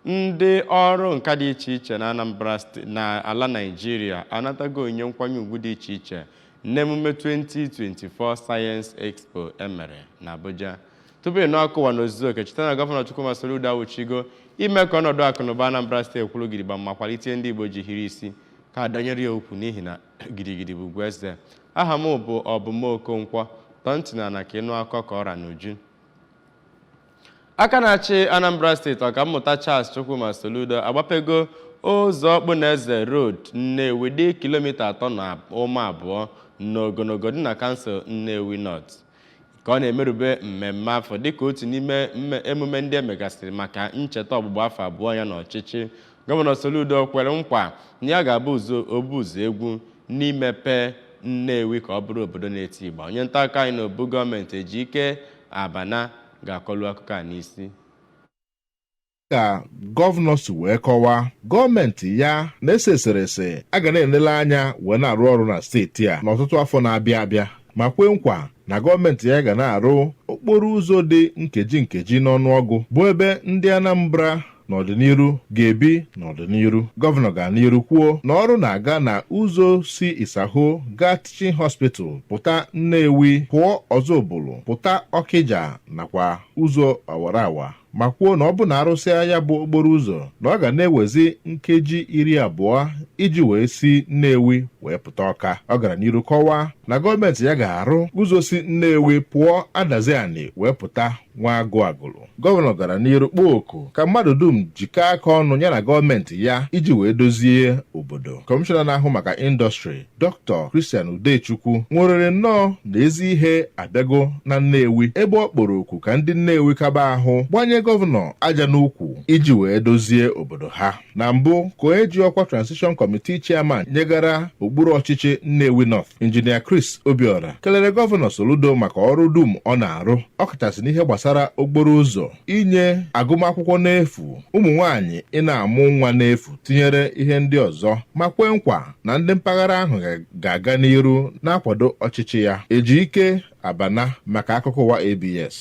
Ndị ọrụ nka dị iche iche na Anambra na ala Naịjirịa anatago onyinye nkwanye ugwu dị iche iche n'emume 2024 Science Expo emere na Abuja. Tupu ịnụ akụwa n'ozuzu oke, cheta na Gọvanọ Chukwuma Soludo awụchigo ime ka ọnọdụ akụnụba Anambra Steeti kwụrụ gidigba ma kwalite ndị Igbo ji hiri isi ka adọnyere ya okwu, n'ihi na gidigidi bụ ugwu eze. Aha m bụ Ọbụm Okonkwo. Tọọ ntị na ka ịnụ akụkọ ka ọra n'uju. Aka na-achị Anambra Steeti, Ọkammụta Charles Chukwuma Soludo, agbapego ụzọ Okpunaeze Road, Nnewi, dị kilomita 3.2 n'ogologo, dị na kansụl Nnewi North, ka ọ na-emerube mmemme afọ dịka otu n'ime emume ndị emegasịrị maka ncheta ọgbụgba afọ 2 ya n'ọchịchị. Gọvanọ Soludo kwere nkwa na ya ga-abụ ụzọ obu ụzọ egwu n'imepe Nnewi ka ọ bụrụ obodo na-eti igba. Onye nta akụkọ anyị n'obu gọọmenti, Ejike Abana, ga-akọlu akụkọ a n'isi. Ka gọvanọ si wee kọwaa, gọọmenti ya na-ese eserese a ga na-enele anya wee na-arụ ọrụ na steeti a n'ọtụtụ afọ na-abịa abịa, ma kwee nkwa na gọọmenti ya ga na-arụ okporo ụzọ dị nkeji nkeji n'ọnụọgụ, bụ ebe ndị Anambra n'ọdịnihu ga-ebi n'ọdịnihu. Gọvanọ ga n'iru kwuo na ọrụ na-aga na ụzọ si Isaho gaa Teaching Hospital, pụta Nnewi, pụọ Ọzọbụlụ, pụta Ọkịja nakwa ụzọ awara awa, ma kwuo na ọ bụ na arụsịa ya bụ okporo ụzọ, na ọ ga na-ewezi nkeji 20 iji wee si Nnewi wee pụta Ọka. Ọ gara n'iru kọwaa na gọọmenti ya ga-arụ ụzọ si Nnewi pụọ Adaziani wee pụta Nwa Agụlụ. Gọvanọ gara n'iru kpọọ oku ka mmadụ dum jikọọ aka ọnụ ya na gọọmenti ya iji wee dozie obodo. Kọmishọna na-ahụ maka indọstrị, Dr. Christian Udechukwu, nwụrịrị nnọọ na ezi ihe abịago na Nnewi, ebe ọ kpọrọ oku ka ndị Nnewi kaba ahụ gbanye gọvanọ aja n'ukwu iji wee dozie obodo ha. Na mbụ ka onye ji ọkwa Transition Committee Chairman nyegara okpuru ọchịchị Nnewi North, Injinia Chris Obiora, kelere Gọvanọ Soludo maka ọrụ dum ọ na-arụ, ọkachasị n'ihe gbasara okporo ụzọ, inye agụmakwụkwọ n'efu, ụmụ nwaanyị ị na-amụ nwa n'efu, tinyere ihe ndị ọzọ, ma kwee nkwa na ndị mpaghara ahụ ga-aga n'iru na-akwado ọchịchị ya. Ejike Abana maka akụkọ ụwa ABS.